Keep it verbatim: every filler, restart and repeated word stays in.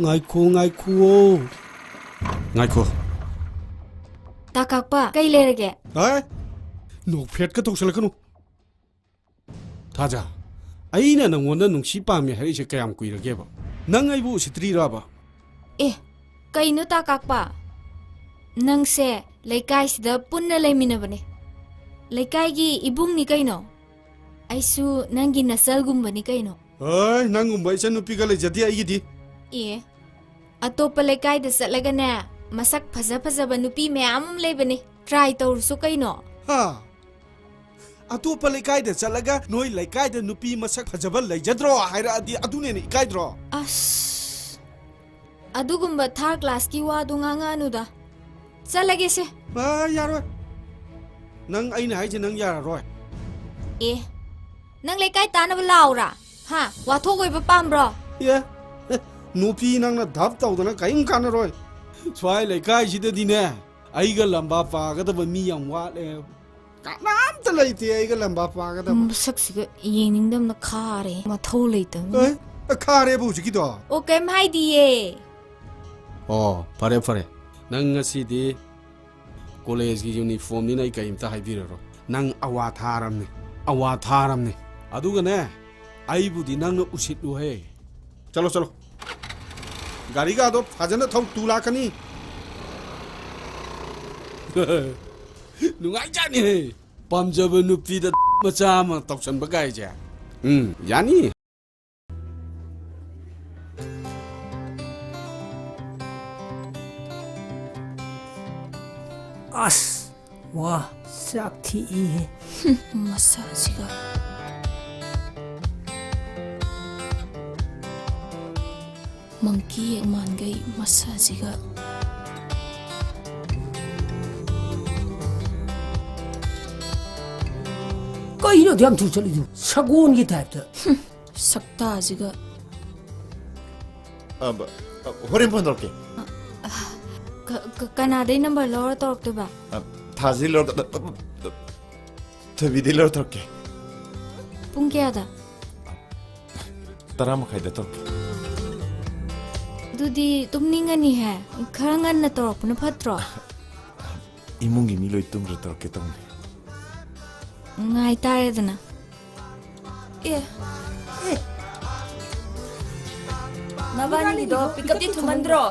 ꯉꯥꯏꯈꯣ, ꯉꯥꯏꯈꯨꯑꯣ꯫ ꯉꯥꯏꯈꯣ꯫ ꯇꯥ ꯀꯥꯛꯄ, ꯀꯩ ꯂꯩꯔꯒꯦ? ꯑꯦ? ꯅꯣꯛꯐꯦꯠꯀ ꯇꯧꯁꯜꯂꯛꯀꯅꯨ꯫ ꯊꯥꯖ, ꯑꯩꯅ ꯅꯪꯉꯣꯟꯗ ꯅꯨꯡꯁꯤ ꯄꯥꯝꯃꯤ ꯍꯥꯏꯔꯛꯏꯁꯦ ꯀꯌꯥꯝ ꯀꯨꯏꯔꯒꯦꯕ? ꯅꯪ ꯑꯩꯕꯨ ꯎꯁꯤꯠꯇ꯭ꯔꯤꯔꯕ? ꯑꯦ, ꯀꯩꯅꯣ ꯇꯥ ꯀꯥꯛꯄ? ꯅꯪꯁꯦ ꯂꯩꯀꯥꯏꯁꯤꯗ ꯄꯨꯟꯅ ꯂꯩꯃꯤꯟꯅꯕꯅꯦ꯫ ꯂꯩꯀꯥꯏꯒꯤ ꯏꯕꯨꯡꯅꯤ ꯀꯩꯅꯣ꯫ ꯑꯩꯁꯨ ꯅꯪꯒꯤ ꯅꯆꯜꯒꯨꯝꯕꯅꯤ ꯀꯩꯅꯣ꯫ ꯍꯣꯏ, ꯅꯪꯒꯨꯝꯕ ꯏꯆꯟ ꯅꯨꯄꯤꯒ ꯂꯩꯖꯗꯦ ꯑꯩꯒꯤꯗꯤ꯫ ꯑꯦ, ꯑꯇꯣꯞꯄ ꯂꯩꯀꯥꯏꯗ ꯆꯠꯂꯒꯅꯦ, ꯃꯁꯛ ꯐꯖ ꯐꯖꯕ ꯅꯨꯄꯤ ꯃꯌꯥꯝ ꯑꯃ ꯂꯩꯕꯅꯤ꯫ Try ꯇꯧꯔꯨꯁꯨ ꯀꯩꯅꯣ꯫ ꯍꯥ? ꯑꯇꯣꯞꯄ ꯂꯩꯀꯥꯏꯗ ꯆꯠꯂꯒ ꯅꯣꯏ ꯂꯩꯀꯥꯏꯗ ꯅꯨꯄꯤ ꯃꯁꯛ ꯐꯖꯕ ꯂꯩꯖꯗ꯭ꯔꯣ ꯍꯥꯏꯔꯛꯑꯗꯤ ꯑꯗꯨꯅ ꯍꯦꯟꯅ ꯏꯀꯥꯏꯗ꯭ꯔꯣ? ꯑꯁ, ꯑꯗꯨꯒꯨꯝꯕ third classꯀꯤ ꯋꯥꯗꯨ ꯉꯥꯡꯉꯛꯑꯅꯨꯗ꯫ ꯆꯠꯂꯒꯦꯁꯦ꯫ ꯑ, ꯌꯥꯔꯣꯏ꯫ ꯅꯪ ꯑꯩꯅ ꯍꯥꯏꯁꯦ ꯅꯪ ꯌꯥꯔꯔꯣꯏ꯫ ꯑꯦ, ꯅꯪ ꯂꯩꯀꯥꯏ ꯇꯥꯅꯕ ꯂꯥꯛꯎꯔꯥ? ꯍꯥ? ꯋꯥꯊꯣꯛ ꯑꯣꯏꯕ ꯄꯥꯝꯕ꯭ꯔꯣ? ꯑꯦ, ꯑꯦ, ꯅꯨꯄꯤ ꯅꯪꯅ ꯙꯞ ꯇꯧꯗꯅ ꯀꯔꯤꯝ ꯀꯥꯟꯅꯔꯣꯏ꯫ ꯁ꯭ꯋꯥꯏ ꯂꯩꯀꯥꯏꯁꯤꯗꯗꯤꯅꯦ, ꯑꯩꯒ ꯂꯝꯕꯥ ꯄꯥꯒꯗꯕ ꯃꯤ ꯌꯥꯝ ꯋꯥꯠꯂꯦ꯫ ꯀꯅꯥꯝꯇ ꯂꯩꯇꯦ ꯑꯩꯒ ꯂꯝꯕꯥ ꯄꯥꯒꯗꯕ꯫ ꯃꯁꯛꯁꯤꯒ ꯌꯦꯡꯅꯤꯡꯗꯕꯅ ꯈꯥꯔꯦ꯫ ꯃꯊꯧ ꯂꯩꯇꯕꯅ꯫ ꯑꯦ, ꯈꯥꯔꯦꯕ ꯍꯧꯖꯤꯛꯀꯤꯗꯣ? ꯑꯣ, ꯀꯩꯝ ꯍꯥꯏꯗꯤꯌꯦ꯫ ꯑꯣ, ꯐꯔꯦ, ꯐꯔꯦ꯫ ꯅꯪ ꯉꯁꯤꯗꯤ ꯀꯣꯂꯦꯖꯀꯤ ꯌꯨꯅꯤꯐꯣꯔꯝꯅꯤꯅ ꯑꯩ ꯀꯔꯤꯝꯇ ꯍꯥꯏꯕꯤꯔꯔꯣꯏ꯫ ꯅꯪ ꯑꯋꯥ ꯊꯥꯔꯝꯅꯤ, ꯑꯋꯥ ꯊꯥꯔꯝꯅꯤ꯫ ꯑꯗꯨꯒꯅꯦ, ꯑꯩꯕꯨꯗꯤ ꯅꯪꯅ ꯎꯁꯤꯠꯂꯨꯍꯦ꯫ ꯆꯠꯂꯣ, ꯆꯠꯂꯣ꯫ ꯒꯥꯔꯤꯒꯥꯗꯣ ꯐꯖꯅ ꯊꯧ, ꯇꯨ ꯂꯥꯛꯀꯅꯤ꯫ ꯅꯨꯡꯉꯥꯏꯖꯥꯠꯅꯤꯍꯦ, ꯄꯥꯝꯖꯕ ꯅꯨꯄꯤꯗ ꯃꯆꯥ ꯑꯃ ꯇꯧꯁꯟꯕ ꯀꯥꯏꯁꯦ꯫ ꯎꯝ, ꯌꯥꯅꯤ꯫ ꯑꯁ, ꯋꯥ, ꯆꯥꯛ ꯊꯤꯛꯏꯍꯦ꯫ ꯃꯁꯛꯁꯤꯒ꯫ ꯃꯪꯀꯤ ꯌꯦꯛ ꯃꯥꯟꯈꯩ ꯃꯁꯛꯁꯤꯒ꯫ ꯀꯩꯅꯣ ꯑꯗꯨ ꯌꯥꯝ ꯊꯨ ꯆꯠꯂꯤꯗꯨ? ꯁꯒꯣꯜꯒꯤ ꯇꯥꯏꯞꯇ꯫ ꯁꯛꯇꯥꯁꯤꯒ꯫ ꯑ, ꯕ-, ꯑ, ꯍꯣꯔꯦꯟ ꯐꯣꯟ ꯇꯧꯔꯛꯀꯦ꯫ ꯀ-, ꯀ-, ꯀꯅꯥꯗꯩ ꯅꯝꯕꯔ ꯂꯧꯔ ꯇꯧꯔꯛꯇꯣꯏꯕ? ꯑ, ꯊꯥꯖꯤ ꯂꯧꯔ-, ꯑ, ꯑ, ꯑ, ꯊꯣꯏꯕꯤꯗꯩ ꯂꯧꯔ ꯇꯧꯔꯛꯀꯦ꯫ ꯄꯨꯡ ꯀꯌꯥꯗ? ꯇꯔꯥ ꯃꯈꯥꯏꯗ ꯇꯧꯔꯛꯀꯦ꯫ ꯑꯗꯨꯗꯤ ꯇꯨꯝꯅꯤꯡꯉꯅꯤꯍꯦ꯫ ꯈꯔ ꯉꯟꯅ ꯇꯧꯔꯛꯄꯅ ꯐꯠꯇ꯭ꯔꯣ? ꯏꯃꯨꯡꯒꯤ ꯃꯤ ꯂꯣꯏ ꯇꯨꯝꯈ꯭ꯔ ꯇꯧꯔꯛꯀꯦ ꯇꯧꯅꯤ꯫ ꯉꯥꯏꯇꯥꯔꯦꯗꯅ꯫ ꯑꯦ, ꯑꯦ꯫ ꯅꯕꯥꯅꯤꯒꯤꯗꯣ ꯄꯤꯛꯀꯞꯇꯤ ꯊꯨꯃꯟꯗ꯭ꯔꯣ?